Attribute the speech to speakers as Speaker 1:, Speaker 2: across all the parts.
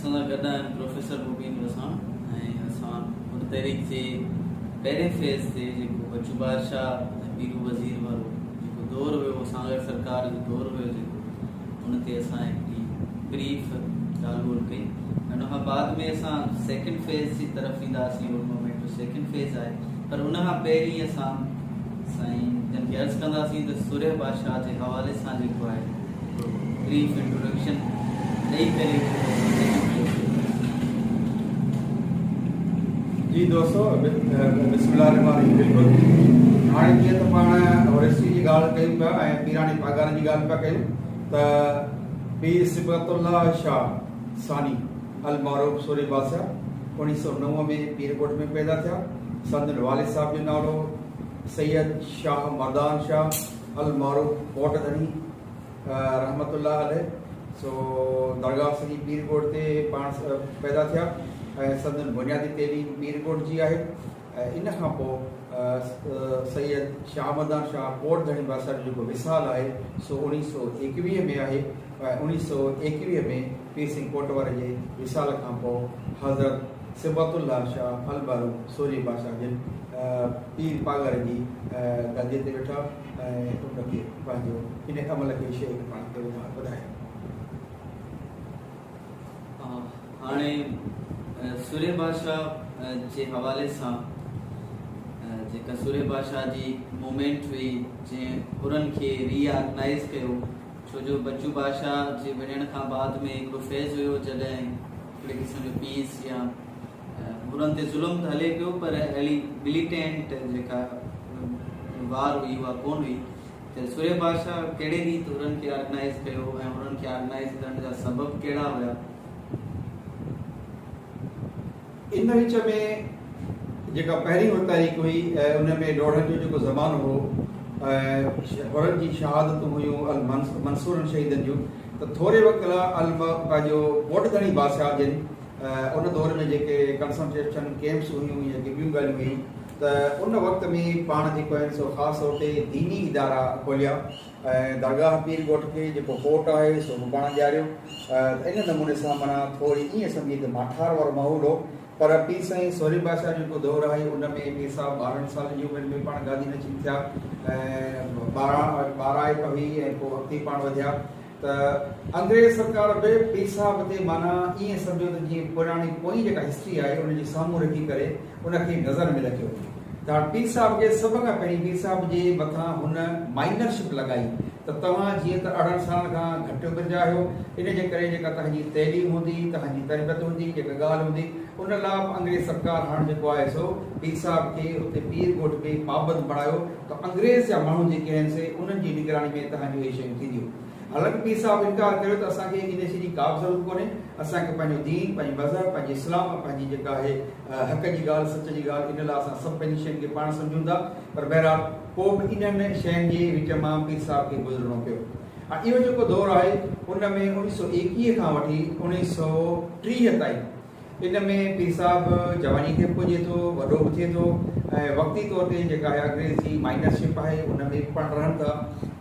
Speaker 1: اسان سان گڏ آهن پروفيسر مبين وساڻ ۽ اسان ان تحريڪ جي پهرين فيز تي جيڪو بچو بادشاهه ۽ پيرو وزير وارو جيڪو دور هيو سانگهڙ سرڪار جو دور هيو جيڪو ان تي اسان هڪڙي بريف ڳالهه ٻولهه ڪئي ۽ ان کان بعد ۾ اسان سيڪنڊ فيز جي طرف اينداسين ان مومينٽ جو سيڪنڊ فيز آهي پر ان کان پهرين اسان سائين جن کي عرض ڪنداسين ته سورهيه بادشاهه جي حوالي سان جيڪو آهي هڪڙو بريف انٽروڊڪشن ڏئي ڪري پوء اسان سيڪنڊ فيز تي اينداسين.
Speaker 2: جي دوستو بسم الله الرحمن الرحيم بلڪل هاڻي جيئن ته پاڻ ورثي جي ڳالهه ڪيون پيا ۽ پيراڻي پاڳاري جي ڳالهه پيا ڪيون ته پير صبغت الله شاهه ثاني المعروف سورهيه بادشاهه 1909 ۾ پير ڳوٺ ۾ پيدا ٿيا. سندن والد صاحب جو نالو سيد شاهه مردان شاهه المعروف ڪوٽ ڌڻي رحمة الله عليه سو درگاهه سڄي پير ڳوٺ تي پاڻ پيدا ٿيا ۽ سندن بنيادي تعليم پير ڳوٺ جي آهي ۽ ان کان پوء سيد شاهه مردان شاهه ڪوٽ ڌڻي بادشاهه جو جيڪو وصال آهي سو 1921 ۾ آهي ۽ 1921 ۾ پير سائين ڪوٽ واري جي وصال کان پوء حضرت صبغت الله شاهه المعروف سورهيه بادشاهه جن پير پاڳاري جي گاديء تي ويٺا ۽ ان کي پنهنجو ان عمل کي شيخ پاڻ کي وڌايو.
Speaker 1: هاڻي سورهيه بادشاهه جي حوالي سان جيڪا سورهيه بادشاهه جي موومينٽ هئي جنهن حرن کي ري آرگنائيز ڪيو ڇو جو بچو بادشاهه جي وڃڻ کان بعد ۾ هڪڙو فيز هيو جڏهن هڪڙي قسم جو پيس يا حرن تي ظلم ته هلي پيو پر اهڙي مليٽينٽ جيڪا وار هئي اها ڪونه هئي ته سورهيه بادشاهه ڪهڙي ريت حرن کي آرگنائيز ڪيو ۽ حرن کي آرگنائيز ڪرڻ جا سبب ڪهڙا هيا؟
Speaker 2: ان وچ ۾ جيڪا پهرين حر تحريڪ هئي ۽ ان ۾ ڏوڙهن جو جيڪو زمانو هو ۽ حرن جي شهادتون هيون المنصورن شهيدن جون ته ٿوري وقت لاء پنهنجو ڪوٽ ڌڻي بادشاهه جن ان دور ۾ جيڪي ڪنسنٽريشن ڪيمپس هيون يا ڪي ٻيون ڳالهيون هيون ته ان وقت ۾ پاڻ جيڪو آهن سو خاص طور تي ديني ادارا کوليا ۽ درگاهه پير ڳوٺ کي جيڪو ڪوٽ آهي سو به پاڻ ڏياريو ته ان نموني سان معنيٰ ٿوري ائين سمجهي ته ماٺار وارو ماحول هو پر پير سائين سورهيه بادشاهه جو جيڪو دور آهي ان ۾ پير صاحب 12 سالن جي عمر ۾ پاڻ گادي نشين ٿيا ۽ ٻارائپ هئي ۽ پوء اڳتي پاڻ وڌيا ته انگريز سرڪار به پير صاحب تي معنيٰ ائين سمجهو ته جيئن پراڻي پوئين جيڪا هسٽري آهي ان جي سامهون رکي ڪري ان کي نظر ۾ رکيو ته هاڻ پير صاحب کي سڀ کان پهرين پير صاحب جي مٿان هن مائنرشپ لڳائي ته توهان جيئن ته 18 سالن کان گهٽ عمر جا آهيو ان جي ڪري جيڪا توهان جي تعليم هوندي توهان جي تربيت هوندي جيڪا ڳالهه هوندي ان لاء به انگريز سرڪار هاڻ جيڪو آهي سو پير صاحب کي اتي پير ڳوٺ ۾ پابند بڻايو ته انگريز جا ماڻهو جيڪي آهن سي انهن جي نگراني ۾ توهان جون اهي شيون ٿينديون. حالانڪ پير صاحب انڪار ڪيو ته اسان کي ان شيء جي ڪا به ضرورت ڪونهي، اسان کي پنهنجو دين، پنهنجي مذهب، پنهنجي اسلام ۽ پنهنجي جيڪا آهي حق جي ڳالهه، سچ جي ڳالهه، ان لاء اسان سڀ پنهنجي شين کي پاڻ سمجهون ٿا. پر بهرحال پوء به انهن شين جي وچ مان پير صاحب کي گذرڻو پيو. ۽ اهو جيڪو دور آهي ان ۾ 1921 کان وٺي 1930 تائين ان ۾ پير صاحب جواني کي به پڄي ٿو، وڏو به ٿئي ٿو ۽ وقتي طور تي جيڪا آهي انگريز جي مائنر شپ آهي ان ۾ به پاڻ رهن ٿا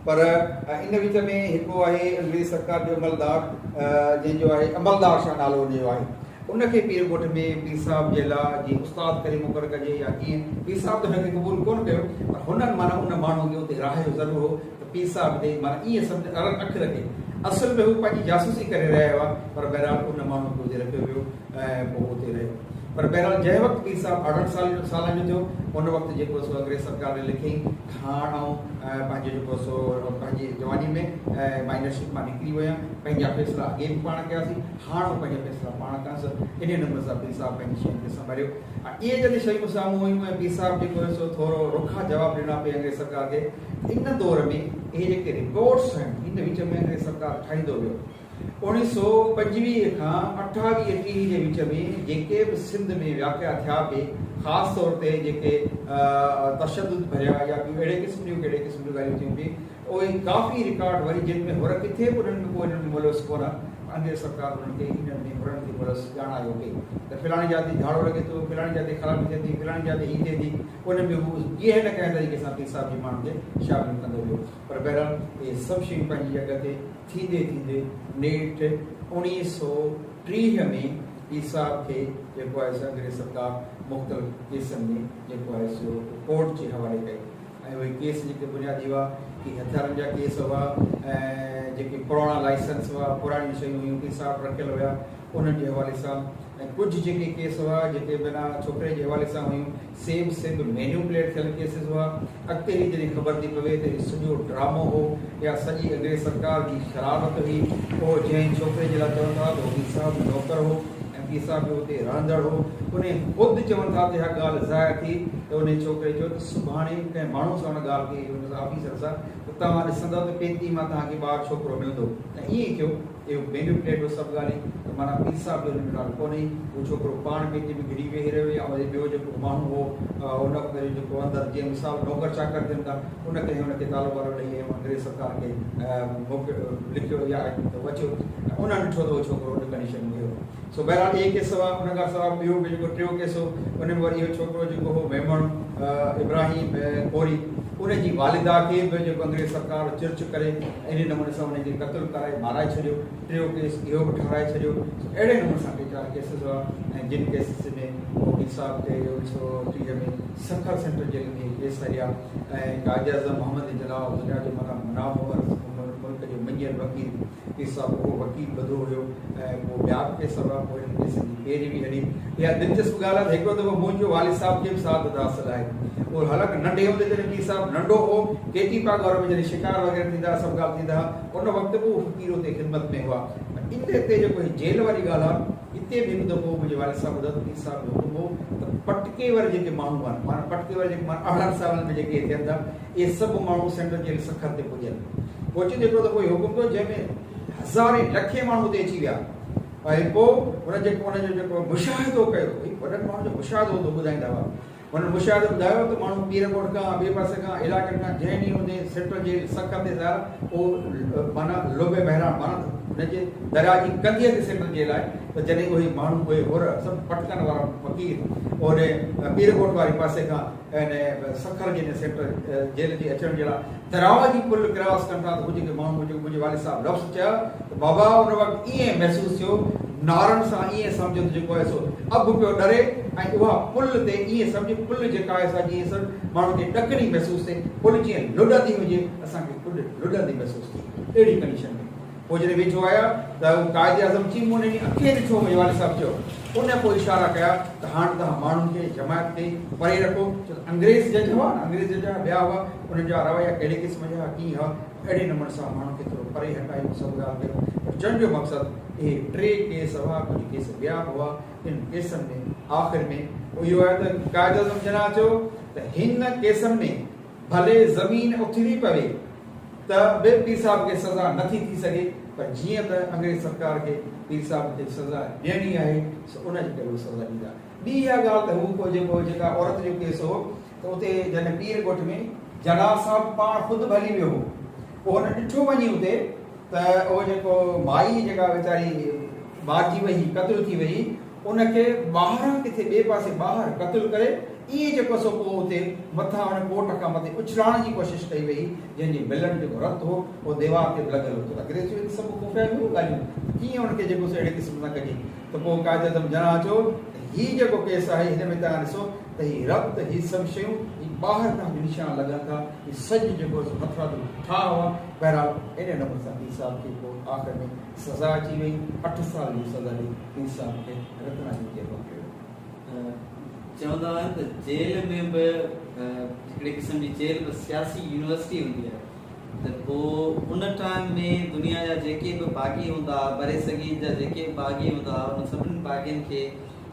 Speaker 2: پر ان وچ ۾ هڪ آهي انگريز سرڪار جو عملدار جنهن جو آهي عملدار شاهه نالو ان جو آهي ان کي پير ڳوٺ ۾ پير صاحب جي لاء جي استاد ڪري مقرر ڪجي يا ڪيئن پير صاحب ته هن کي قبول ڪونه ڪيو پر هنن معنيٰ ان ماڻهو کي اتي رهايو ضرور هو ته پير صاحب تي معنيٰ ائين سمجهه ارڙ اک رکي. اصل ۾ هو پنهنجي جاسوسي ڪري رهيا هئا، پر بهرحال ان ماڻهوء کي اتي رکيو ويو ۽ پوء اتي رهيو. پر بهرحال جنهن وقت پير صاحب 18 سالن جو ٿيو، ان وقت جيڪو سو انگريز سرڪار ڏي لکيائين ته هاڻ آئون پنهنجو جيڪو سو پنهنجي جواني ۾ مائنرشپ مان نڪري ويو آهيان، پنهنجا فيصلا اڳي به پاڻ ڪياسين، هاڻ آئون پنهنجا فيصلا پاڻ ڪندس. انهيء نموني سان پير صاحب پنهنجي شين کي سنڀاليو. ۽ اهي جڏهن شيون سامهون هيون ۽ پير صاحب جيڪو هيو سو ٿورو رکا جواب ڏنا پئي انگريز سرڪار کي ته ان دور ۾ اهي جيڪي رپورٽس آهن ان وچ ۾ انگريز سرڪار ٺاهيندو ويو. 1925 کان 28 30 جي وچ ۾ جيڪي به سنڌ ۾ واقعا ٿيا پئي خاص طور تي جيڪي تشدد ڀريا يا ٻيون اهڙي قسم جون ڪهڙي قسم جون ڳالهيون ٿيون پئي اهي ڪافي رڪارڊ وري جن ۾ حر ڪٿي به انهن ۾ ڪو انهن ۾ ملوث ڪونه انگريز سرڪار انهن کي انهن ۾ حرن کي ملوث ڄاڻايو پئي ته فلاڻي جاء تي ڌاڙو لڳي ٿو، فلاڻي جاء تي خرابي ٿئي ٿي، فلاڻي جاء تي هي ٿئي ٿي، ان ۾ هو ڪنهن نه ڪنهن طريقي سان پير صاحب جي ماڻهن کي شامل ڪندو ويو. پر بهرحال اهي سڀ شيون پنهنجي جڳهه تي ٿيندي ٿيندي نيٺ 1930 ۾ پير صاحب کي جيڪو آهي سو انگريز سرڪار مختلف ڪيسن ۾ جيڪو آهي سو ڪورٽ جي حوالي ڪئي ۽ اهي ڪيس جيڪي بنيادي هئا ڪي هٿيارن جا ڪيس هئا ۽ جيڪي پراڻا لائسنس هئا پراڻيون شيون هيون پير صاحب رکيل هيا انهن جي حوالي سان ۽ ڪجهه جيڪي ڪيس هئا جيڪي بنا ڇوڪري جي حوالي سان هيون سي به سي به مينيوپليٽ ٿيل ڪيسز هئا. اڳتي هلي جڏهن خبر ٿي پوي ته هي سڄو ڊرامو هو يا سڄي انگريز سرڪار جي شرارت هئي. اهو جنهن ڇوڪري جي لاء چون ٿا ته هو پير صاحب جو نوڪر هو ۽ پير صاحب جو اتي رهندڙ هو. انهي خود چون ٿا ته اها ڳالهه ظاهر ٿي ته انهي ڇوڪري چيو ته سڀاڻي ڪنهن ماڻهو سان ان ڳالهه ڪئي ان سان آفيسر سان ته توهان ڏسندؤ ته پيتي مان توهان کي ٻاهر ڇوڪرو ملندو ۽ ائين ئي ٿيو. اهو مينيوپليٽ هو سڀ ڳالهين ته معنيٰ پير صاحب جو ان ۾ نالو ڪونهي. اهو ڇوڪرو پاڻ پيتي ۾ گهڙي ويهي رهيو يا وري ٻيو جيڪو ماڻهو هو ان وقت جو جيڪو اندر جيئن مثال نوڪر چاڪر ٿين ٿا ان ڪنهن ان کي تالو والو ڏئي ۽ انگريز سرڪار کي موڪليو لکيو يا اچيو ۽ انهن ڏٺو ته اهو ڇوڪرو ان ڪنڊيشن ۾ هيو. سو بهرحال اهي ڪيس هئا. ان کان سواء ٻيو به جيڪو ٽيون ڪيس هو ان ۾ وري اهو ڇوڪرو جيڪو هو ميمڻ ابراهيم ڪوري ان جي والده کي به جيڪو انگريز سرڪار چرچ ڪري اهڙي نموني سان انهن کي قتل ڪرائي مارائي ڇڏيو. ٽيون ڪيس اهو به ٺهرائي ڇڏيو. سو اهڙي نموني سان ٽي چار ڪيسز هئا ۽ جن ڪيسز ۾ وڪيل صاحب کي 1930 ۾ سکر سينٽرل جيل ۾ اهي ڪيس هليا ۽ قائد اعظم محمد علي جناح دنيا جو معنيٰ منافعور ملڪ جو مڃيل وڪيل پير صاحب اهو وڪيل ٻڌو هيو ۽ پوء ٻيا به ڪيس هئا پوء انهن ڪيسن جي پيروي هلي. اها دلچسپ ڳالهه آهي ته هڪڙو دفعو منهنجو والد صاحب کي به سعادت حاصل آهي. اهو حالانڪ ننڍي هوندي جڏهن پير صاحب ننڍو هو، ڪيٽي پاڳارو ۾ جڏهن شڪار وغيره ٿيندا ها، سڀ ڳالهه ٿيندا ها، ان وقت به اهو فقير اتي خدمت ۾ هئا. پر ان تي جيڪو هي جيل واري ڳالهه آهي، اتي به هڪ دفعو منهنجي والد صاحب ٻڌايو ته پير صاحب جو حڪم هو ته پٽڪي واري جيڪي ماڻهو آهن، معنيٰ پٽڪي واري جيڪي معنيٰ ارڙهن سالن ۾ جيڪي ٿين ٿا، اهي سڀ ماڻهو سينٽرل جيل سکر تي پڄن. پهچندي هڪڙو دفعو اهو حڪم ٿيو، جنهن ۾ هزارين لکين ماڻهو اتي اچي ويا. ۽ پوء هن جيڪو ان جو جيڪو مشاهدو ڪيو، هي وڏن ماڻهن جو مشاهدو هوندو ٻڌائيندا هئا. هنن مشاهدي ٻڌايو ته ماڻهو پير ڳوٺ کان ٻئي پاسي کان علائقن کان جنهن ڏينهن اتي سينٽرل جيل سکر تي ظاهر اهو معنيٰ لب مهراڻ معنيٰ هن جي درياء جي ڪنڌيء تي سينٽرل جيل آهي ته جڏهن اهي ماڻهو اهي حر سڀ پٽڪن وارا فقير اوڏي پير ڳوٺ واري پاسي کان ان سکر جي ان سينٽرل جيل جي اچڻ جي لاء دراوڙ جي پل ڪراس ڪن ٿا ته هو جيڪي ماڻهو جيڪو منهنجي والد صاحب لفظ چيا ته بابا ان وقت ائين محسوس ٿيو نعرن سان ائين سمجهو ته جيڪو آهي سو اڀ پيو ڏري ۽ اها پل تي ائين سمجهه پل جيڪا آهي سا جيئن سر ماڻهو کي ڏڪڻي محسوس ٿئي پل جيئن لڏندي هجي اسان کي پل لڏندي محسوس ٿي اهڙي ڪنڊيشن ۾ پوء جڏهن ويجهو آيا ته اهو قائد اعظم چي مون انهن اکين ڏٺو منهنجي والد صاحب چيو ان پوء اشارا ڪيا ته هاڻ توهان ماڻهن کي جماعت کي پري رکو ڇو ته انگريز جج هئا نه انگريز جج هئا ٻيا هئا انهن جا رويا ڪهڙي قسم جا هئا ڪيئن هئا اهڙي نموني سان ماڻهن کي ٿورو پري هٽايو سڀ ڳالهه ڪيو پر چوڻ جو مقصد اهي ٽي ڪيس هئا ڪجهه ڪيس ٻيا به هئا انهن ڪيسن ۾ آخر ۾ اهو آيو ته قائد اعظم جناح چيو ته هن ڪيسن ۾ ڀلي زمين اٿلي پوي ته به پير صاحب کي سزا نه ٿي ٿي سگهي پر جيئن ته انگريز سرڪار کي پير صاحب کي سزا ڏيڻي آهي سو ان جي ڪري هو سزا ڏيندا. ٻي اها ڳالهه ته هو ڪو جيڪو جيڪا عورت جو ڪيس هو ته اتي جڏهن پير ڳوٺ ۾ جناح صاحب پاڻ خود به هلي ويو هو پوء هن ڏٺو وڃي اتي ته اهو جيڪو مائي جيڪا ويچاري مارجي وئي قتل ٿي وئي ان کي ٻاهران ڪٿي ٻئي پاسي ٻاهر قتل ڪري ائين جيڪو سو پوء اتي مٿان ان ڪوٽ کان مٿي اڇلائڻ جي ڪوشش ڪئي وئي جنهن جي ملڻ جيڪو رت هو اهو ديوار تي به لڳل هو ته انگريز جو سڀ خفيه هيون ڳالهيون ته ڪيئن ان کي جيڪو سو اهڙي قسم سان ڪجي ته پوء قائد اعظم جناح چيو ته هي جيڪو ڪيس آهي هن ۾ توهان ڏسو ته هي رت هي سڀ شيون هي ٻاهر کان به نشان لڳن ٿا هي سڄ جيڪو سو هٿرادو ٺاهه هئا بهرحال اهڙي نموني سان پير صاحب کي پوء آخر ۾ سزا اچي وئي، اٺ سال جي سزا ڏئي پير صاحب کي رتناگري جيل موڪليو ويو.
Speaker 1: چوندا آهن ته جيل ۾ به هڪڙي قسم جي جيل به سياسي يونيورسٽي هوندي آهي ته پوء ان ٽائيم ۾ دنيا جا جيڪي به باغي هوندا هئا برصغير جا جيڪي به باغي هوندا هئا انهن سڀني باغين کي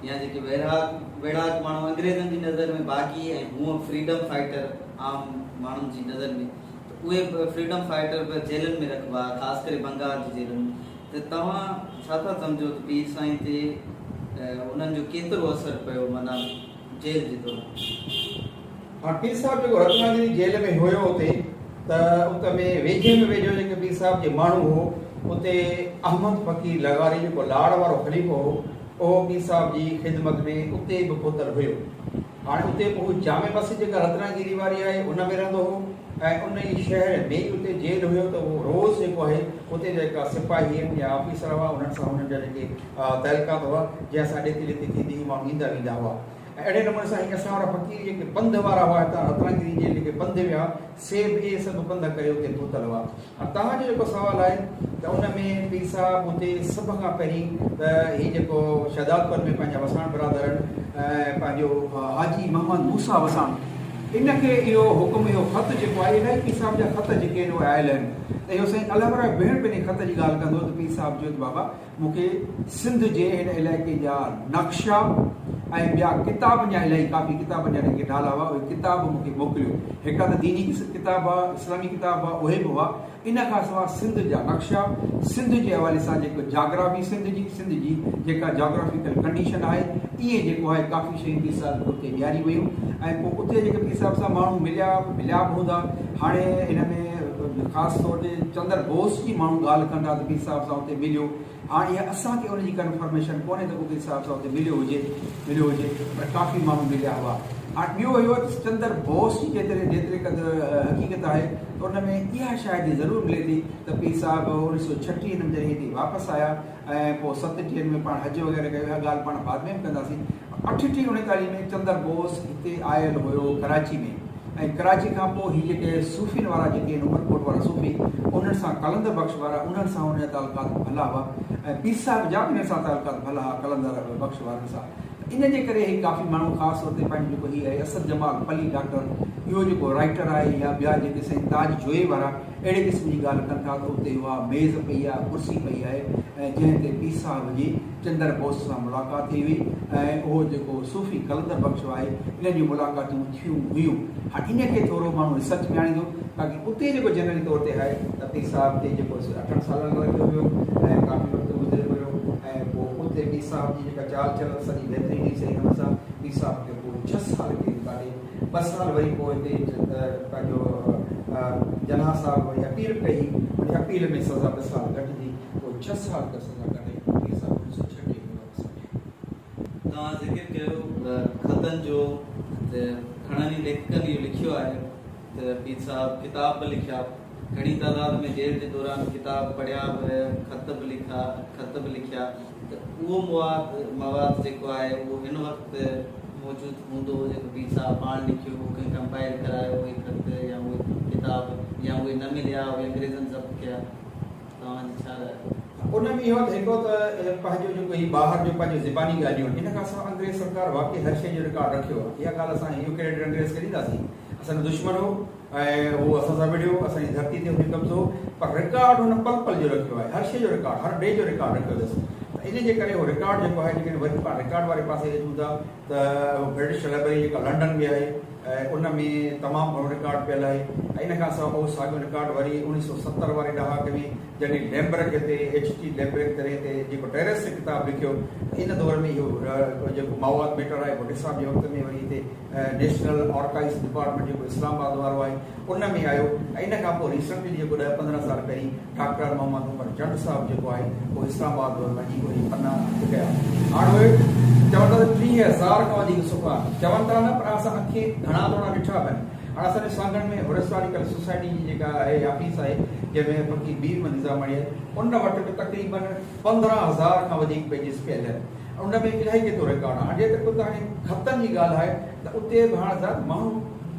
Speaker 1: يا جيڪي ويڙهاڪ ويڙهاڪ ماڻهو انگريزن جي نظر ۾ باغي ۽ هونء فريڊم فائٽر عام ماڻهن جي نظر ۾ ته اهي به فريڊم فائٽر به جيلن ۾ رکبا خاص ڪري بنگال جي جيلن ۾ ته توهان ڇا ٿا سمجهو ته پير سائين تي انهن جو ڪيترو اثر پيو معنيٰ جيل جي دوران؟
Speaker 2: هاڻ پير صاحب جيڪو رتناگري جيل ۾ هيو اتي ته ات ۾ ويجهي ۾ ويجهو جيڪي پير صاحب جي ماڻهو هو اتي احمد فقير لغاري جيڪو لاڙ وارو خليفو هو اهو پير صاحب جي خدمت ۾ اتي به پهتل هيو. هاڻي اتي به هو جامع مسجد جيڪا رتناگيري واري آهي ان ۾ رهندو هو. ۽ ان ئي شهر ۾ ئي اتي جيل هيو ته اهو روز جيڪو آهي اتي جا جيڪا سپاهي آهن يا آفيسر هئا انهن سان انهن جا جيڪي تعلقات هئا جنهن سان ڏيتي ليتي ٿيندي هئي ماڻهو ايندا ويندا هئا ۽ اهڙي نموني سان هي اسان وارا فقير جيڪي پنڌ وارا هئا هتان رتناگري جي جيڪي پنڌ ويا سي به اهي سڀ پنڌ ڪري اتي پهتل هئا. هاڻ توهان جو جيڪو سوال آهي ته ان ۾ پير صاحب اتي سڀ کان پهرين ته هي جيڪو شهدادپور ۾ پنهنجا وساڻ برادر آهن ۽ پنهنجو حاجي محمد موسيٰ وساڻ ان کي اهو حڪم اهو خط جيڪو آهي الائي پير صاحب جا خط جيڪي آهن اهي آيل آهن ته اهو سائين الهه وارو ڀيڻ پنهنجي خط جي ڳالهه ڪندو ته پير صاحب چيو ته بابا مون کي سنڌ جي هن علائقي جا نقشا ۽ ٻيا ڪتابن جا الائي ڪافي ڪتابن جا جيڪي نالا هئا اهي ڪتاب مون کي موڪليو. هڪڙا ته ديني ڪتاب هئا، اسلامي ڪتاب هئا اهي به هئا. ان کان سواء سنڌ جا نقشا، سنڌ جي حوالي سان جيڪو جاگرافي سنڌ جي، سنڌ جي جيڪا جاگرافيڪل ڪنڊيشن آهي، اهي جيڪو آهي ڪافي شيون پير صاحب کي اتي ڏياري ويون ۽ پوء اتي جيڪي پير صاحب سان ماڻهو مليا مليا به هوندا. هاڻي ان ۾ خاص طور تي چندر بوس جي ماڻهو ڳالهه ڪن ٿا ته پير صاحب سان اتي مليو. هاڻ اها اسان کي ان جي ڪنفرميشن ڪونهي ته ڪو پير صاحب سان اتي مليو هجي مليو هجي پر ڪافي ماڻهو مليا هئا. هاڻ ٻيو اهو ته چندر بوس جي جيتري جيتري قدر حقيقت آهي ته ان ۾ اها شاهدي ضرور ملي ٿي ته پير صاحب اوڻيهه سو ڇٽيهن ۾ جڏهن هتي واپس آيا ۽ پوء ستٽيهن ۾ پاڻ حج وغيره ڪيو اها ڳالهه پاڻ بعد ۾ به ڪنداسين. اٺٽيهه اڻيتاليهه ۾ چندر بوس هتي آيل هيو ڪراچي ۾ ۽ ڪراچي کان پوء هي جيڪي صوفين وارا جيڪي آهن عمرڪوٽ وارا صوفي انهن سان قلندر بخش وارا انهن سان ان جا تعلقات ڀلا هئا ۽ پير صاحب جا به انهن سان تعلقات ڀلا هئا قلندر بخش وارن سان ته ان جي ڪري هي ڪافي ماڻهو خاص طور تي پنهنجو جيڪو هي آهي اسد جمال پلي ڊاڪٽر اهو جيڪو رائيٽر آهي يا ٻيا جيڪي سائين تاج جويي وارا اهڙي قسم جي ڳالهه ڪن ٿا ته اتي اها ميز پئي آهي ڪرسي پئي آهي ۽ جنهن تي پير صاحب جي چندر بوس سان ملاقات ٿي هئي ۽ اهو جيڪو صوفي قلندر بخش آهي انهن جون ملاقاتون ٿيون هيون. هاڻ ان کي ٿورو ماڻهو ريسرچ ۾ آڻيندو باقي اتي جيڪو جنرلي طور تي آهي ته پير صاحب کي جيڪو اٺن سالن لاء رکيو ويو ۽ ڪافي وقت گذريو ويو ۽ پوء اتي پير صاحب جي جيڪا چال چلت سڄي بهترين هئي صحيح نموني سان پير صاحب کي پوء ڇهه سال قيد ڪاٽي ٻه سال وري پوء هتي پنهنجو جناح صاحب وري اپيل ڪئي ان اپيل ۾ سزا ٻه سال گهٽ ٿي پوء ڇهه سال ته سزا ڪٽي پير صاحب 1936 ۾ واپس آيو.
Speaker 1: توهان ذڪر ڪيو خطن جو ته گهڻن ئي ليکڪن اهو لکيو آهي ته پير صاحب ڪتاب به لکيا گهڻي تعداد ۾ جيل جي دوران ڪتاب پڙهيا به خط به لکا خط به لکيا ته اهو مواد مواد جيڪو آهي اهو هن وقت موجود هوندو جيڪو پير صاحب پاڻ لکيو هو ڪنهن ڪمپائل ڪرايو اهي خط يا اهي ڪتاب يا اهي نه مليا اهي انگريزن ضبط ڪيا توهان جي ڇا راء آهي؟
Speaker 2: ان ۾ اهو ته هڪڙو ته پنهنجو جيڪو هي ٻاهر جو پنهنجو زباني ڳالهيون آهن ان کان سواء انگريز سرڪار واقعي هر شيء جو رڪارڊ رکيو آهي اها ڳالهه اسان اهو ڪريڊٽ انگريز کي ڏينداسين اسان جو دشمن هو ۽ هو اسان سان وڙهيو اسان جي ڌرتي تي هن جو قبضو هو پر رڪارڊ هن پل پل جو رکيو آهي هر شيء جو رڪارڊ هر ڊي جو رڪارڊ رکيو اٿس ته ان جي ڪري اهو رڪارڊ جيڪو آهي جيڪڏهن وري پاڻ رڪارڊ واري پاسي اچون ٿا ته اهو برٽش لائبرري جيڪا لنڊن ۾ آهي ان ۾ تمام گهڻو رڪارڊ پيل آهي ۽ ان کان سواء اهو ساڳيو رڪارڊ وري 1970 واري ڏهاڪي ۾ جڏهن ليمبرڪ هتي ايڇ ٽي ليمبرڪ تڏهن هتي جيڪو ٽيرس تي ڪتاب لکيو ته ان دور ۾ اهو جيڪو مواد ميٽر آهي ڀٽي صاحب جي وقت ۾ وري هتي نيشنل آرڪائيوز ڊپارٽمينٽ جيڪو اسلام آباد وارو آهي ان ۾ آيو ۽ ان کان پوء ريسنٽلي جيڪو ڏهه 15 سال پهرين ڊاڪٽر محمد عمر چنڊ صاحب جيڪو آهي اهو اسلام آباد وڃي اهي پنا هٿ ڪيا. هاڻ اهي چون ٿا ته 30,000 کان وڌيڪ صفحا آهن. چون ٿا نه پر اسان اکين گهڻا توڻا ڏٺا به آهن. هاڻ اسان جي سانگهڙ ۾ هرسٽاريڪل سوسائٽي جي جيڪا آهي آفيس آهي جنهن ۾ فقير مير محمد نظاماڻي آهي ان وٽ به تقريبن 15,000 کان وڌيڪ پيجز پيل آهن. ان ۾ الائي ڪيترو رڪارڊ آهي. هاڻ جيترو توهان جي خطن جي ڳالهه آهي ته اتي به هاڻ زياده ماڻهو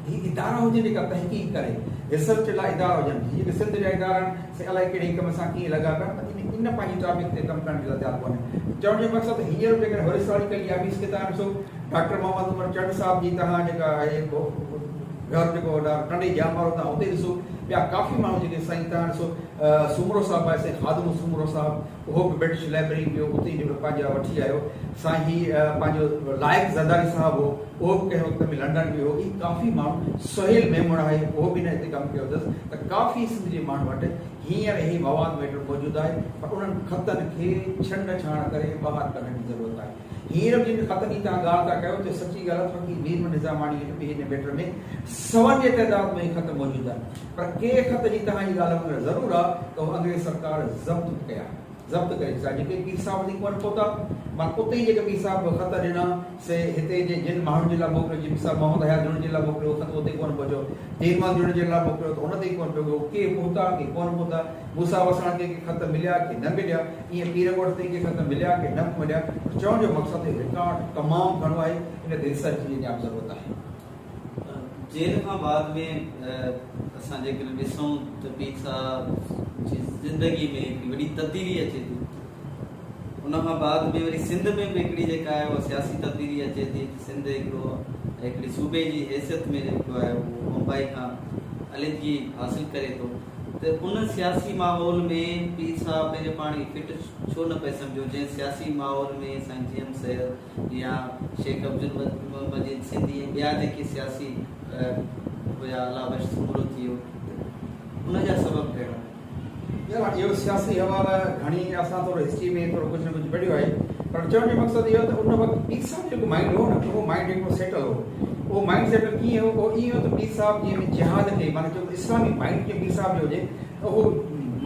Speaker 2: هي ادارا هجن جيڪا تحقيق ڪري ريسرچ لاء ادارا هجن هي جيڪي سنڌ جا ادارا آهن سي الائي ڪهڙي ڪم سان ڪيئن لڳا پيا آهن پر ان پنهنجي ٽاپڪ تي ڪم ڪرڻ جي لاء تيار ڪونهن چوڻ جو مقصد هينئر به جيڪڏهن هرسٽاريڪل جي آفيس کي توهان ڏسو ڊاڪٽر محمد عمر چنڊ صاحب جي توهان جيڪا آهي گهر جيڪو ٽنڊي ڄام وارو توهان اتي ڏسو ٻيا ڪافي ماڻهو جيڪي سائين توهان ڏسو سومرو صاحب آهي سائين خادم سومرو صاحب اهو به برٽش لائبرري ويو اتي جيڪو پنهنجا وٺي آيو. سائين هي پنهنجو لائق زرداري صاحب هو اهو به ڪنهن وقت ۾ لنڊن ويو هو. هي ڪافي ماڻهو سهيل ميمڻ آهي اهو به هن هتي ڪم ڪيو اٿس ته ڪافي سنڌ جي ماڻهن وٽ هينئر هي مواد ميٽر موجود آهي پر انهن خطن کي ڇنڊ ڇاڻ ڪري ٻاهر ڪڍڻ جي ضرورت آهي. هينئر به جن خطن جي توهان ڳالهه ٿا ڪيو ته سچي ڳالهه آهي فقير مير محمد نظاماڻي وٽ به هن ميٽر ۾ سون جي تعداد ۾ خط موجود آهن. پر ڪي خط جي توهان جي ڳالهه وانگر ضرور آ ته هو انگريز سرڪار ضبط به ڪيا، ضبط ڪري ڇڏيا، جيڪي پير صاحب وڌيڪ ڪونه پهتا معنيٰ اتي ئي جيڪي پير صاحب خط ڏنا سي هتي جي جن ماڻهن جي لاء موڪليو، جيئن پير صاحب محمد حيات جوڻيجي جي لاء موڪليو اهو خط اتي ڪونه پهچيو، دين محمد جوڻيجي جي لاء موڪليو ته ان تائين ڪونه پهتو، ڪي پهتا ڪي ڪونه پهتا، موسيٰ وساڻ کي ڪي خط مليا ڪي نه مليا، ائين پير ڳوٺ تائين ڪي خط مليا ڪي نه مليا، پر چوڻ جو مقصد اهو رڪارڊ تمام گهڻو آهي، ان تي ريسرچ جي اڃا به ضرورت آهي.
Speaker 1: جيل کان بعد ۾ اسان جيڪڏهن ڏسون ته پير صاحب جي زندگي ۾ هڪڙي وڏي تبديلي اچي ٿي. ان کان بعد ۾ وري سنڌ ۾ به هڪڙي جيڪا آهي اها سياسي تبديلي اچي ٿي ته سنڌ هڪڙو هڪڙي صوبي جي حيثيت ۾ جيڪو آهي اهو بمبئي کان عليحدگي حاصل ڪري ٿو ته ان سياسي ماحول ۾ پير صاحب پنهنجو پاڻ کي فٽ ڇو نه پئي سمجهيو جنهن سياسي ماحول ۾ سائين جي ايم سيد يا شيخ عبدالمجيد سنڌي ۽ ٻيا جيڪي سياسي هيا الله بخش سومرو ٿي ويو ته ان جا سبب ڪهڙا هيا؟
Speaker 2: يار اهو سياسي حوالا گهڻي اسان ٿورو هسٽري ۾ ٿورو ڪجهه نه ڪجهه پڙهيو آهي پر چوڻ جو مقصد اهو ته ان وقت پير صاحب جو جيڪو مائنڊ هو نه اهو مائنڊ هڪڙو سيٽل هو اهو مائنڊ سيٽل ڪيئن هو اهو ائين هو ته پير صاحب جنهن ۾ جهاد کي معنيٰ جيڪو اسلامي مائنڊ جيئن پير صاحب جو هجي ته اهو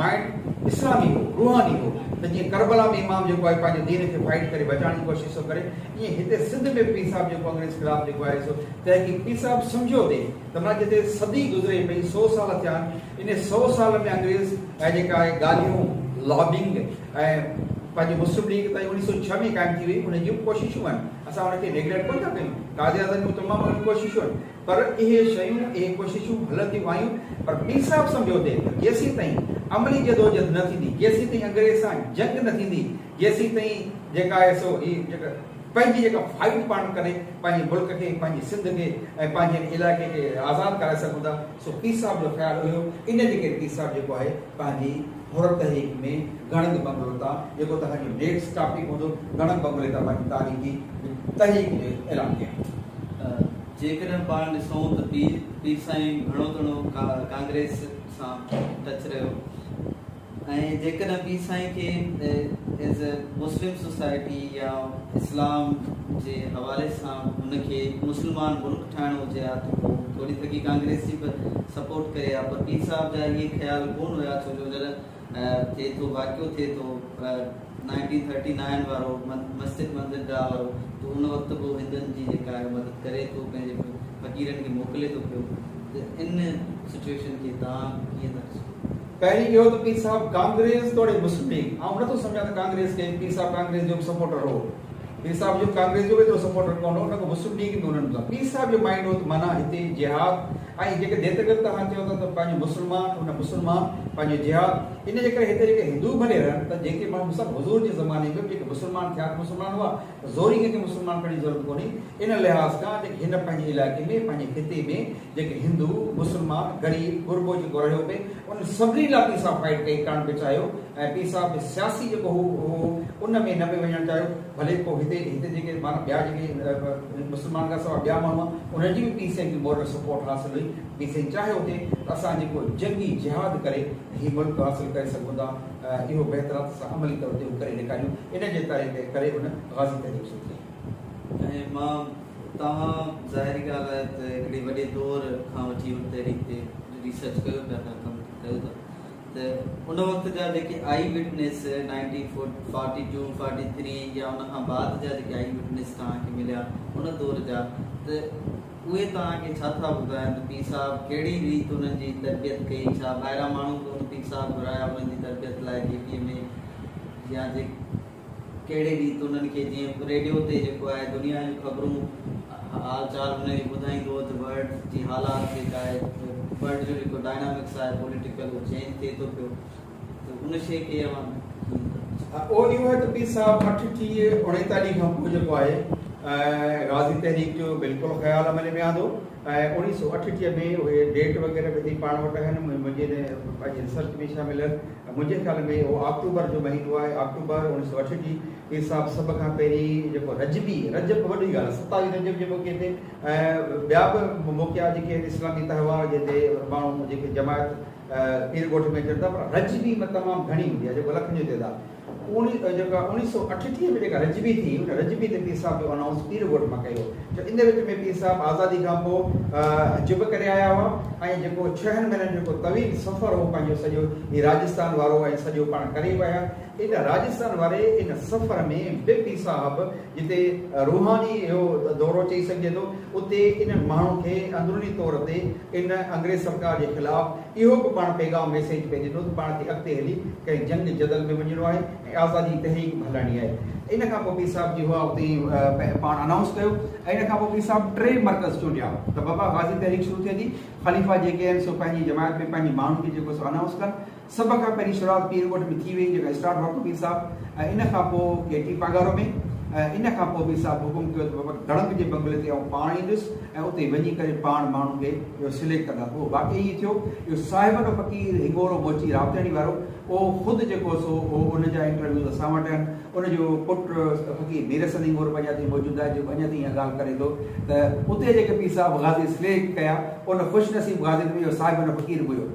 Speaker 2: مائنڊ اسلامي هو روحاني هو ته جيئن ڪربلا ۾ امام جيڪو آهي پنهنجي دين کي فائٽ ڪري بچائڻ جي ڪوشش ٿو ڪري ائين هتي سنڌ ۾ به پير صاحب جيڪو انگريز خلاف جيڪو آهي سو تحقيق پير صاحب سمجهيو ٿي ته معنيٰ جتي صدي گذري پئي سو سال ٿيا آهن انهي سو سال ۾ انگريز ۽ جيڪا آهي ڳالهيون، لابنگ ۽ پنهنجي مسلم ليگ تائين اوڻيهه سو ڇهه ۾ قائم ٿي وئي ان جون ڪوششون آهن اسان ان کي نيگليڪٽ ڪونه ٿا ڪيون قائد اعظم جون تمام گهڻيون ڪوششون آهن پر اهي شيون اهي ڪوششون هلنديون آيون پر پير صاحب سمجهيو ٿي ته جيسين تائين عملي جدوجهد نه ٿيندي جيسين تائين انگريز سان جنگ نه ٿيندي جيسين تائين جيڪا آهي سو هي جيڪا پنهنجي جيڪا فائيٽ پاڻ ڪري پنهنجي ملڪ کي پنهنجي سنڌ کي ۽ پنهنجي هن علائقي کي آزاد ڪرائي سگهون ٿا سو پير صاحب جو خيال هيو ان جي ڪري پير صاحب جيڪو آهي پنهنجي حر تحريڪ ۾ گڻگ بنگلو تان جيڪو توهان جو نيڪسٽ ٽاپڪ هوندو گڻگ بنگلي تان پنهنجي تاريخي تحريڪ جو اعلان ڪيائين.
Speaker 1: جيڪڏهن پاڻ ڏسون ته پير پير سائين گهڻو تڻو ڪانگريس سان ٽچ رهيو. ۽ جيڪڏهن پير سائين کي ايز اي مسلم سوسائٽي يا اسلام جي حوالي سان هن کي مسلمان ملڪ ٺاهڻو هجي ها ته پوء ٿوري ٿڪي ڪانگريس جي به سپورٽ ڪري ها پر پير صاحب جا اهي خيال ڪونه هيا ڇو جو جڏهن ٿئي ٿو واقعو ٿئي ٿو نائنٽين ٿرٽي نائن وارو مسجد منزل گاهه وارو ته ان وقت به هندن جي جيڪا آهي مدد ڪري ٿو پنهنجي فقيرن کي موڪلي ٿو پيو ته ان سچويشن کي توهان ڪيئن ٿا ڏسو؟
Speaker 2: پهرين اهو ته پير صاحب ڪانگريس توڙي مسلم ليگ، آئون نٿو سمجهان ته ڪانگريس کي، پير صاحب ڪانگريس جو به سپورٽر هو، پير صاحب جو ڪانگريس جو به ايترو سپورٽر ڪونه هو، نه ڪو مسلم ليگ به انهن سان، پير صاحب جو مائنڊ هو ته معنيٰ هتي جهاد ۽ جيڪي ديتگر توهان چئو ٿا ته پنهنجو مسلمان ان مسلمان پنهنجو جهاد، ان جي ڪري هتي جيڪي هندو ڀلي رهن ته جيڪي ماڻهو سڀ حضور جي زماني ۾ به جيڪي مسلمان ٿيا ته مسلمان هئا، زوري ڪنهن کي مسلمان ڪرڻ جي ضرورت ڪونهي، ان لحاظ کان جيڪي هن پنهنجي علائقي ۾ پنهنجي خطي ۾ جيڪي هندو، مسلمان، غريب، غربو جيڪو رهيو پئي انهن سڀني لاء پير صاحب فائيٽ ڪئي ڪرڻ پئي چاهيو ۽ پير صاحب به سياسي جيڪو هو هو ان ۾ نه پئي وڃڻ چاهيو ڀلي پوء هتي هتي جيڪي معنيٰ ٻيا جيڪي مسلمان کان سواء ٻيا ماڻهو هئا انهن جي به پير سائين کي مورل سپورٽ حاصل هئي پير سائين چاهيو ٿي ته اسان جيڪو جنگي جهاد ڪري هي ملڪ حاصل ڪري سگهون ٿا اهو بهتر آهي ته اسان عملي طور تي اهو ڪري ڏيکاريون ان جي ڪري هن غازي تحريڪ شروع ڪئي.
Speaker 1: ۽ مان توهان ظاهري ڳالهه آهي ته هڪڙي وڏي دور کان وٺي ان تحريڪ تي ريسرچ ڪيو پيا ٿا ڪم ڪيو ٿا ته ان وقت جا جيڪي آئي وٽنس 1942 43 يا ان کان بعد جا جيڪي آئي وٽنس توهان کي مليا ان دور جا ته اهي توهان کي ڇا ٿا ٻڌائن ته پير صاحب ڪهڙي ريت انهن جي تربيت ڪئي؟ ڇا ٻاهران ماڻهو به ان پير صاحب گهرايا انهن جي تربيت لاء ڪي پي ۾ يا جي ڪهڙي ريت انهن کي جيئن ريڊيو تي جيڪو آهي دنيا جون خبرون حال چال انهن کي ٻڌائيندو هو ته ورلڊ جي حالات جيڪا آهي ورلڊ جو جيڪو ڊائنامڪس آهي پوليٽيڪل اهو چينج ٿئي ٿو پيو ته ان شيء کي اوهان ڪيئن ٿا ڏسو؟
Speaker 2: اهو اهو آهي ته پير صاحب 38 39 کان پوء جيڪو آهي غازي تحريڪ جو بلڪل خيال عمل ۾ آندو ۽ 1938 ۾ اهي ڊيٽ وغيره به ٿي پاڻ وٽ آهن منهنجي پنهنجي ريسرچ ۾ شامل آهن منهنجي خيال ۾ اهو آڪٽوبر جو مهينو آهي آڪٽوبر 1938 پير صاحب سڀ کان پهرين جيڪو رجبي رجب وڏي ڳالهه آهي 27 رجب جي موقعي تي ۽ ٻيا به موقعا جيڪي آهن اسلامي تهوار جنهن تي ماڻهو جيڪي جماعت پير ڳوٺ ۾ اچن ٿا پر رجبي ۾ تمام گهڻي هوندي آهي جيڪو لکن جو تعداد جيڪا 1938 ۾ جيڪا رجبي ٿي، ان رجبي تي پير صاحب جو انائونس پير ڳوٺ مان ڪيو. ڇو ان وچ ۾ پير صاحب آزادي کان پوء حج به ڪري آيا هئا ۽ جيڪو ڇهن مهينن جو جيڪو طويل سفر هو پنهنجو سڄو هي راجستان وارو ۽ سڄو پاڻ ڪري به آيا. ان راجستان واري ان سفر ۾ به پير صاحب جتي روحاني اهو دورو چئي سگهجي ٿو، اتي انهن ماڻهن کي اندروني طور تي ان انگريز سرڪار جي خلاف اهو به پاڻ پيغام ميسيج پئي ڏنو ته پاڻ کي اڳتي هلي ڪنهن جنگ جدل ۾ وڃڻو آهي ۽ آزادي جي تحريڪ به هلائڻي آهي. ان کان پوء پير صاحب جي هئا اتي پاڻ انائونس ڪيو ۽ ان کان پوء پير صاحب ٽي مرڪز چونڊيا ته بابا غازي تحريڪ شروع ٿئي ٿي، خليفا جيڪي آهن سو پنهنجي جماعت ۾ پنهنجي ماڻهن کي جيڪو سو انائونس ڪن. سڀ کان پهرين شروعات پير ڳوٺ ۾ ٿي وئي جيڪا اسٽارٽ ورتو پير صاحب ۽ ان کان پوء ڪي ٽي پاڳارو ۾ ۽ ان کان پوء پير صاحب حڪم ڪيو ته بابا گڙنگ جي بنگلي تي آئون پاڻ ايندس ۽ اتي وڃي ڪري پاڻ ماڻهن کي اهو سليڪٽ ڪندس اهو واقعي ائين ٿيو اهو صاحبڏو فقير هنگورو موچي راوتياڻي وارو اهو خود جيڪو سو اهو ان جا انٽرويوز اسان وٽ آهن ان جو پٽ فقير مير حسن هنگورو به اڃا تائين موجود آهي جيڪو اڃا تائين اها ڳالهه ڪري ٿو ته اتي جيڪي پير صاحب غازي سليڪٽ ڪيا ان خوش نصيب غازين ۾ اهو صاحبڏو فقير به هيو.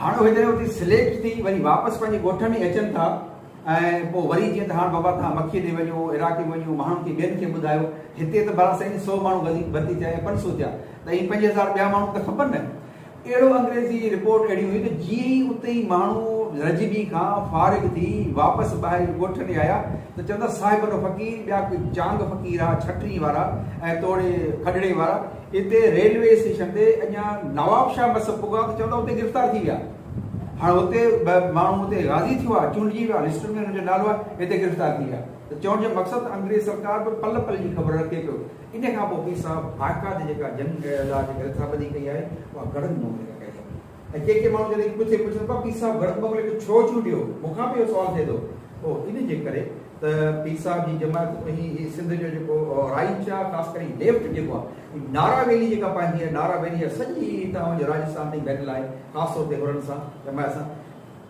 Speaker 2: هاڻ اهي جڏهن اتي سليڪٽ ٿي وري واپس پنهنجي ڳوٺ ۾ اچن ٿا ۽ پوء وري جيئن ته هاڻ بابا توهان مکيء ڏي وڃو، عراق ۾ وڃو، ماڻهن کي ٻين کي ٻڌايو، هتي ته ڀلا سائين سو ماڻهو غزي ڀرتي ٿيا يا 500 ٿيا ته هي 5000 ٻيا ماڻهو ته کپن نه. اهڙو انگريزي رپورٽ اهڙي هئي ته جيئن ئي اتي ئي ماڻهو رجبي کان فارغ ٿي واپس ٻاهر ڳوٺ ڏي آيا ته چوندا صاحبڏو فقير ٻيا ڪي چانگ فقير ها ڇٽري وارا ۽ توڙي کڏڙي وارا اتي ريلوي اسٽيشن تي اڃا نوابشاهه مس پڳا ته چوندا اتي گرفتار ٿي ويا. هاڻ اتي به ماڻهو اتي غازي ٿيو آهي، چونڊجي ويو آهي، لسٽن ۾ هن جو نالو آهي، هتي گرفتار ٿي ويا. ته چوڻ جو مقصد ته انگريز سرڪار به پل پل جي خبر رکي پيو. ان کان پوء پير صاحب باقاعده جيڪا جنگ لاء جيڪا رٿابندي ڪئي آهي، اها گڙنگ موڪلي کان ڪئي آهي. ۽ ڪي ڪي ماڻهو جڏهن ڪٿي پڇن ٿا پير صاحب گڙنگ موڪلي کي ڇو چونڊيو؟ مون کان به اهو سوال ٿئي ٿو. اهو ان جي ڪري ته پير صاحب جي جماعت هي سنڌ جو جيڪو رائيٽ آهي خاص ڪري ليفٽ جيڪو آهي نارا ويلي جيڪا پنهنجي آهي نارا ويلي جا سڄي هتان وڃي راجستان تائين بيٺل آهي خاص طور تي حرن سان جماعت سان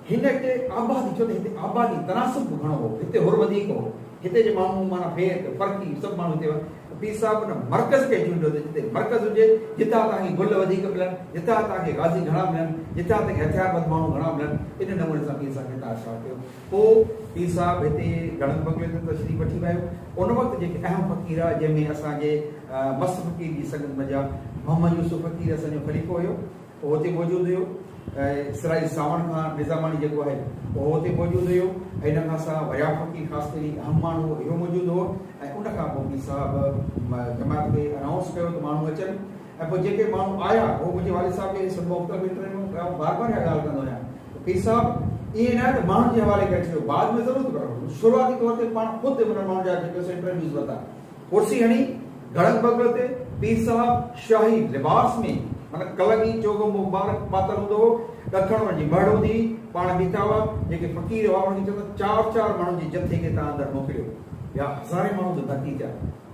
Speaker 2: هن هتي آبادي ڇو ته هتي آبادي تناسب به گهڻو هو هتي حر وڌيڪ هو هتي جي ماڻهو معنيٰ ڦير فرقي سڀ ماڻهو هتي هئا پير صاحب ان مرڪز کي چونڊيو ته جتي مرڪز هجي جتان توهان کي گل وڌيڪ ملن جتان توهان کي غازي گهڻا ملن جتان توهان کي هٿياربند ماڻهو گهڻا ملن ان نموني سان پير صاحب هتان اشار ڪيو پوء پير صاحب هتي گڙن بنگلي تي تشريف وٺي ويو. ان وقت جيڪي اهم فقير هئا، جنهن ۾ اسان جي مست فقير جي سنگت منجهان محمد يوسف فقير اسان جو خليفو هيو، اهو هتي موجود هيو ۽ سرائي سانوڻ خان نظاماڻي جيڪو آهي، اهو هتي موجود هيو ۽ ان کان سواء وريام فقير خاصخيلي اهم ماڻهو هو، اهو موجود هو ۽ ان کان پوء پير صاحب جماعت کي انائونس ڪيو ته ماڻهو اچن ۽ پوء جيڪي ماڻهو آيا، هو منهنجي والد صاحب کي سڀ مختلف انٽرويو ۾ آئون بار بار اها ڳالهه ڪندو آهيان ته پير صاحب ائين ناهي ته ماڻهن جي حوالي ڪري ڇڏيو، بعد ۾ ضرور پر شروعاتي طور تي پاڻ خود انهن ماڻهن جا جيڪي سو انٽرويوز ورتا. ڪرسي هڻي گڙنگ بغل تي پير صاحب شاهي لباس ۾ معنيٰ ڪلنگي چوغو مبارڪ پاتل هوندو هو، ڏکڻ ان جي مهڙ هوندي هئي، پاڻ بيٺا هئا، جيڪي فقير هئا انهن کي چوندا چار چار ماڻهن جي جٿي کي توهان اندر موڪليو، ٻيا هزارين ماڻهو ته ڀرتي ٿيا.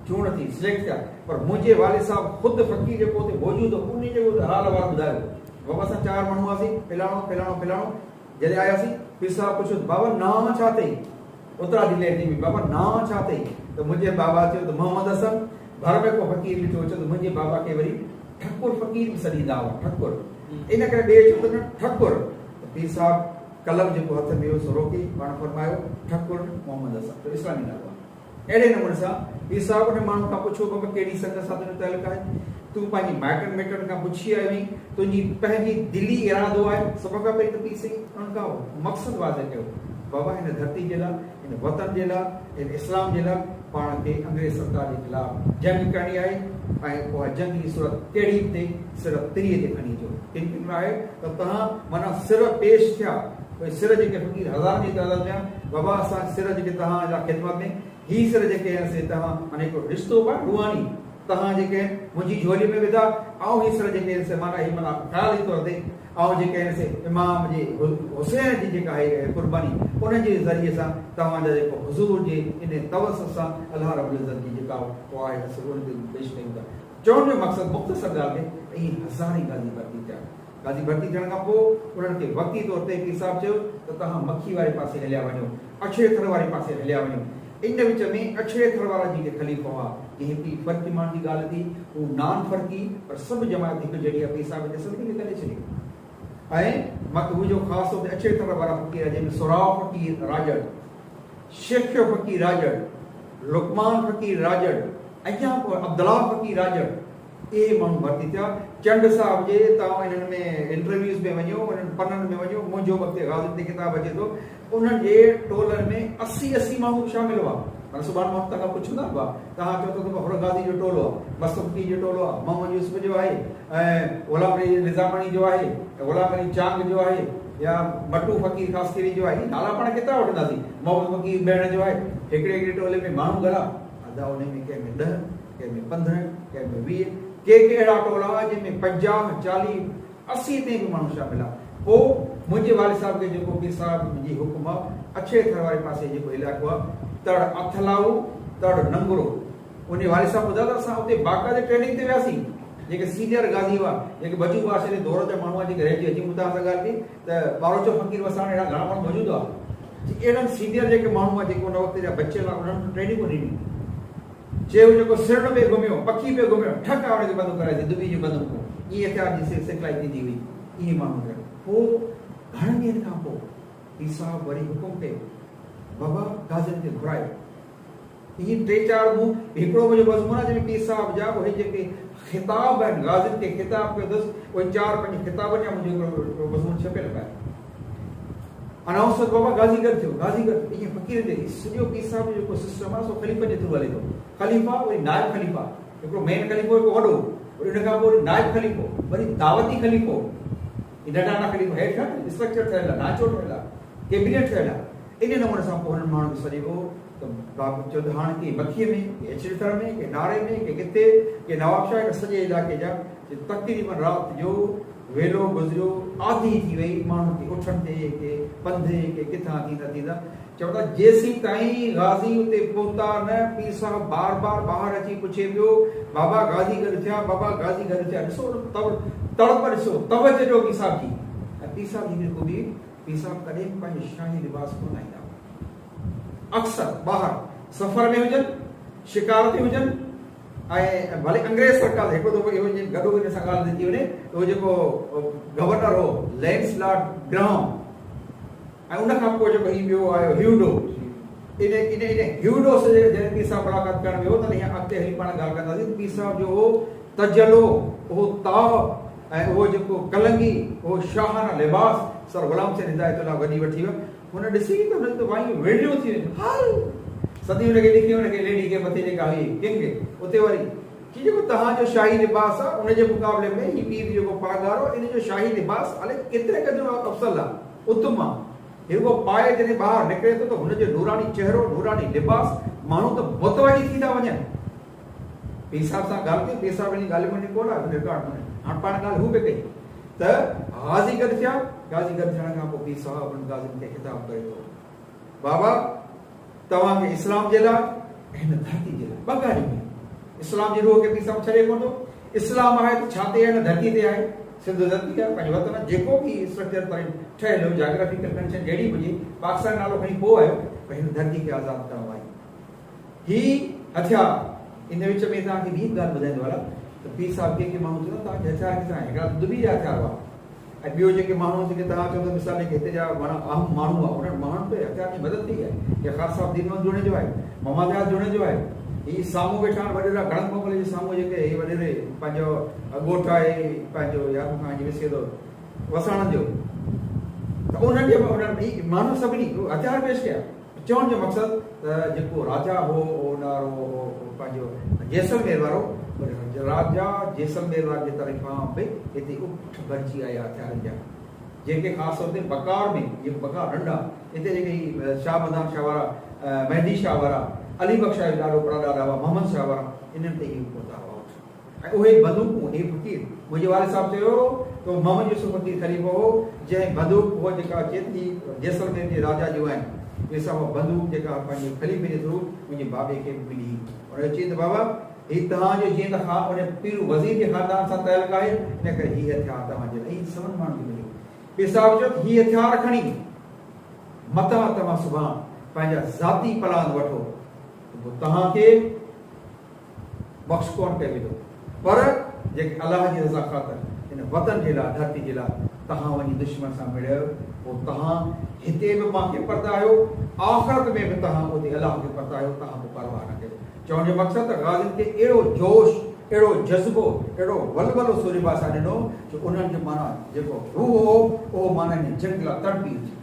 Speaker 2: چوڻ ٿي سليڪٽ ٿيا پر منهنجي والد صاحب خود فقير جيڪو اتي موجود هو انهي جيڪو حال احوال ٻڌايو بابا اسان چار ماڻهو هئاسين فلاڻو فلاڻو فلاڻو جڏهن آياسين پير صاحب پڇيو ته بابا نانء ڇا اٿئي اترادي لهجي ۾ بابا نانء ڇا اٿئي ته منهنجي بابا چيو ته محمد حسن ڀر ۾ ڪو فقير بيٺو چيو ته منهنجي بابا کي وري ٺڪر فقير به سڏيندا هئا ٺڪر ان ڪري ٻئي چيو ته نه ٺڪر ته پير صاحب قلم جيڪو هٿ ۾ هو سو روڪي پاڻ فرمايو ٺڪر محمد حسن جو اسلامي نالو آهي اهڙي نموني سان پير صاحب ان ماڻهو کان پڇيو، بابا ڪهڙي سنگت سان تنهنجو تعلق آهي؟ تون پنهنجي مائٽن مٽن کان پڇي آيو آهين؟ تنهنجي پنهنجي دلي ارادو آهي؟ سڀ کان پهرين ته پير سائين انهن کان مقصد واضح ڪيو، بابا هن ڌرتي جي لاء، هن وطن جي لاء، هن اسلام جي لاء پاڻ کي انگريز سرڪار جي خلاف جنگ ڪرڻي آهي ۽ اها جنگ جي صورت ڪهڙي به ٿئي سر تريء تي کڻي اچو. ڪن ڪن ۾ آهي ته توهان معنيٰ سر پيش ٿيا اهي سر جيڪي فقير هزارن جي تعداد ۾ آهن، بابا اسان سر جيڪي توهان جا خدمت ۾ هي سر جيڪي آهن سي توهان معنيٰ هڪڙو رشتو به آهي روحاني توهان جيڪي آهن منهنجي جهولي ۾ وڌا آئون هي سر جيڪي آهن سي معنيٰ هي معنيٰ خيالي طور تي آئون جيڪي آهن سي امام جي حسين جي جيڪا آهي قرباني ان جي ذريعي سان توهان جا جيڪو حضور جي ان توسط سان الله رب العزت جي جيڪا اها آهي سي ان تي پيش ڪيون ٿا. چوڻ جو مقصد مختصر ڳالهه ۾ ته اهي هزارين غازي ڀرتي ٿيا. غازي ڀرتي ٿيڻ کان پوء انهن کي وقتي طور تي پير صاحب چيو ته توهان مکي واري پاسي هليا وڃو، اڇڙي ٿر واري پاسي هليا وڃو. ان وچ ۾ اڇڙي ٿر وارا جيڪي خليفا هئا، جنهن هڪڙي فرقي ماڻهن جي ڳالهه ٿي، هو نان فرقي پر سڀ جماعت هڪ جهڙي آهي، پير صاحب هتي سڀني کي گڏي ڇڏيو ۽ هو جو خاص طور تي اڇڙي ٿر وارا فقير جنهن ۾ سهراب فقير راڄڙ، شيخيو فقير راڄڙ، لقمان فقير راڄڙ، اڃا پوء عبدالله فقير راڄڙ، اهي ماڻهو ڀرتي ٿيا. چنڊ صاحب جي توهان انهن ۾ انٽرويوز ۾ وڃو، انهن پنن ۾ وڃو، منهنجو به اڳتي غازين تي ڪتاب اچي ٿو، انهن جي ٽولن ۾ 80 80 ماڻهو به شامل هئا. معنيٰ سڀاڻ ماڻهو توهان کان پڇندا به توهان چئو ٿا ته حر غازي جو ٽولو آهي، مست فقير جو ٽولو آهي، محمد يوسف جو آهي ۽ غلام علي نظاماڻي جو آهي، غلام علي چانگ جو آهي يا مٽو فقير خاصخيلي جو آهي. هي نالا پاڻ ڪيترا وٺنداسين. محمد فقير ٻهڻ جو آهي. هڪڙي هڪڙي ٽولي ۾ ماڻهو گهڻا؟ ادا انهي ۾ ڪنهن ۾ 10، ڪنهن ۾ 15، ڪنهن ۾ 20، ڪي ڪي اهڙا ٽولا هئا جن ۾ 50، 40، 80 تائين به ماڻهو شامل هئا. پوء منهنجي والد صاحب کي جيڪو پير صاحب جي حڪم آ، اڇي ٿر واري پاسي جيڪو علائقو آ، تڙ اٿلائو، تڙ ننگرو، انهي والد صاحب ٻڌايو ته اسان اتي باقاعدي ٽريننگ تي وياسين. جيڪي سينيئر غازي هئا، جيڪي بچو بادشاهه جي دور جا ماڻهو هئا، جيڪي رهجي اچي مون توهان سان ڳالهه ڪئي ته ٻاروچو فقير وساڻ اهڙا گهڻا ماڻهو موجود هئا. چي اهڙن سينيئر جيڪي ماڻهو هئا، جيڪي ان وقت جا بچيل هئا، انهن ٽريننگون ڏنيون. چي هو جيڪو سرڻ پئي گهميو، پکي پئي گهميو، ٺڪ آ ان کي بندوق ڪرائي دٻي جون بندوقون، ائين هٿيار جي سکلائي ٿيندي هئي، ائين ماڻهو ٿيا. پوء گهڻن ڏينهن کان پوء پير صاحب وري حڪم ڪيو، بابا غازين کي گهرايو. ائين ٽي چار مون هڪڙو منهنجو مضمون آهي جنهن ۾ پير صاحب جا اهي جيڪي خطاب آهن، غازين کي خطاب ڪيو اٿس، اهي چار پنج خطابن جا منهنجو هڪڙو مضمون ڇپيل به آهي. انائونس ٿيو ته بابا غازي گڏ ٿيو، غازي گڏ ٿيو. ائين فقيرن جي هي سڄو پير صاحب جو جيڪو سسٽم آهي سو خليفن جي ٿرو هلي ٿو. خليفا وري نائب خليفا، هڪڙو مين خليفو هڪ وڏو، وري ان کان پوء وري نائب خليفو، وري دعوتي خليفو، هي ننڍا ننڍا خليفا هيٺ آهن، اسٽرڪچر ٺهيل آهي، ڍانچو ٺهيل آهي، ڪيبينيٽ ٺهيل آهي. انهي نموني سان پوء هنن ماڻهن کي سڏبو ته بابو چيو ته هاڻ ڪي مکيء ۾، ڪي اڇڙي ٿر ۾، ڪي ناري ۾، ڪي ڪٿي، ڪي نوابشاهه، ڪي سڄي علائقي جا، چي تقريبن رات جو ويلو گذريو، آڌي ٿي وئي، ماڻهو ڪي اٺن تي، ڪي پنڌ، ڪي ڪٿان ٿيندا ٿيندا، چون ٿا جيسين تائين غازي اتي پهتا نه، پير صاحب بار بار ٻاهر اچي پڇي پيو، بابا غازي گڏ ٿيا، بابا غازي گڏ ٿيا، ڏسو ان تڙپ ڏسو، توجه ڏيو پير صاحب جي، ۽ پير صاحب جي هڪڙي خوبي پير صاحب ڪڏهن به پنهنجو شاهي لباس ڪونه لاهيندا هئا. اڪثر ٻاهر سفر ۾ هجن، شڪار تي هجن ۽ ڀلي انگريز سرڪار هڪڙو دفعو اهو جي گڏو گڏ سان ڳالهه ٿي وڃي ته اهو جيڪو گورنر هو لينس لارڊ گراهم ۽ ان کان پوء جيڪو هي ٻيو آيو هيوڊو ان ان ان هيوڊو سان جڏهن پير صاحب ملاقات ڪرڻ ويو تڏهن اڳتي هلي پاڻ ڳالهه ڪنداسين ته پير صاحب جو اهو تجلو اهو تاء ۽ اهو جيڪو ڪلنگي اهو شاهانه لباس سر غلام حسين هدايت الله گڏي وٺي ويو هن ڏسي ته هن ته وايون ويڙهيون ٿي ويون. هل! سڌي هن کي ڏکي هن کي ليڊي کي مٿي جيڪا هئي ڪنگ اتي وري چي جيڪو توهان جو شاهي لباس آ ان جي مقابلي ۾ هي پير جيڪو پاڳارو ان جو شاهي لباس الائي ڪيتري قدر افضل آ اتم آ. هي رڳو پائي جڏهن ٻاهر نڪري ٿو ته هن جو نوراني چهرو نوراني لباس ماڻهو ته متوجه ٿي ٿا وڃن. پير صاحب سان ڳالهه ڪئي، پير صاحب انهي ڳالهه ۾ ڪونه آيو، رڪارڊ ڪونهي. هاڻ پاڻ ڳالهه هو به ڪئي ته غازي گڏ ٿيا، غازي گڏ ٿيڻ کان پوء پير صاحب انهن غازين کي خطاب ڪري ٿو، بابا توهان کي اسلام جي لاء ۽ هن ڌرتي جي لاء ٻه ڳالهيون آهن. اسلام جي روح کي پير صاحب ڇڏي ڪونه ٿو. اسلام آهي ته ڇا تي آهي؟ هن ڌرتي تي آهي. سنڌ ڌرتي آهي، پنهنجو وطن آهي، جيڪو به اسٽرڪچر پري ٺهيل هو، جاگرافيڪل ڪنڊيشن جهڙي به هجي، پاڪستان نالو کڻي پوء آيو، پر هن ڌرتي کي آزاد ڪرڻو آهي. هي هٿيار، ان وچ ۾ توهان کي ٻي به ڳالهه ٻڌائيندو هلان ته پير صاحب ڪي ڪي ماڻهو چوندا توهان کي هٿيار ڪٿان آيا؟ هڪڙا ته دبي جا هٿيار هئا ۽ ٻيو جيڪي ماڻهو جيڪي توهان چئو ٿا مثال جيڪي هتي جا معنيٰ اهم ماڻهو هئا انهن ماڻهن به هٿيار جي مدد ڪئي آهي. جيئن خان صاحب دين محمد جوڻيجو آهي، محمد اياز جوڻيجو آهي، هي سامهون ويٺا آهن وڏيرا گڙنگ مغل جي سامهون جيڪي هي وڏيري پنهنجو ڳوٺ آهي پنهنجو يار مون کان اڄ وسري ٿو وساڻن جو ته انهن جي انهن ماڻهن سڀني هٿيار پيش ڪيا. چوڻ جو مقصد ته جيڪو راجا هو اهو هو پنهنجو جيسلمير وارو پر راجا جيسلمير واري جي طرفان به هتي اٺ ڀرجي آيا هٿيارن جا جيڪي خاص طور تي بڪار ۾ جيڪو بڪار ڍنڍ آ هتي جيڪي هي شاهه مدان شاهه وارا مهدي شاهه وارا علي بخش شاهه جو ڏاڏو پڙاڏاڏا هئا محمد شاهه وارا انهن تي هي پهتا هئا اٺ. ۽ اهي بندوقون، هي فقير، منهنجي والد صاحب چيو ته اهو محمد يوسف فقير خليفو هو، جنهن بندوق هوء جيڪا اچي ٿي جيسلمير جي راجا جون آهن، اهي سڀ اها بندوق جيڪا پنهنجي خليفي جي ٿرو منهنجي بابي کي به ملي هئي. هن جو چيو ته بابا، هي توهان جو جيئن ته خان ان پير وزير جي خاندان سان تعلق آهي، ان ڪري هي هٿيار توهان جي لاء ۽ سڀن ماڻهن کي مليو. پير صاحب چيو ته هي هٿيار کڻي متان توهان سڀان پنهنجا ذاتي پلاند وٺو ته پوء توهان کي بخش ڪونه ڪيو ويندو پر جيڪي الله جي رضا خاطر هن وطن جي لاء ڌرتي جي لاء توهان وڃي دشمن سان مڙيو، پوء توهان هتي به مان کي پرتايو، آخرت ۾ به توهان اتي الله کي پرتايو، توهان پوء پرواهه نه ڪيو. چوڻ جو مقصد ته غازين کي اهڙو جوش، اهڙو جذبو، اهڙو ولولو سورهيه بادشاهه ڏنو جو انهن جو معنيٰ جيڪو روح هو، اهو معنيٰ ان جنگ لاء تڙپي اٿيو.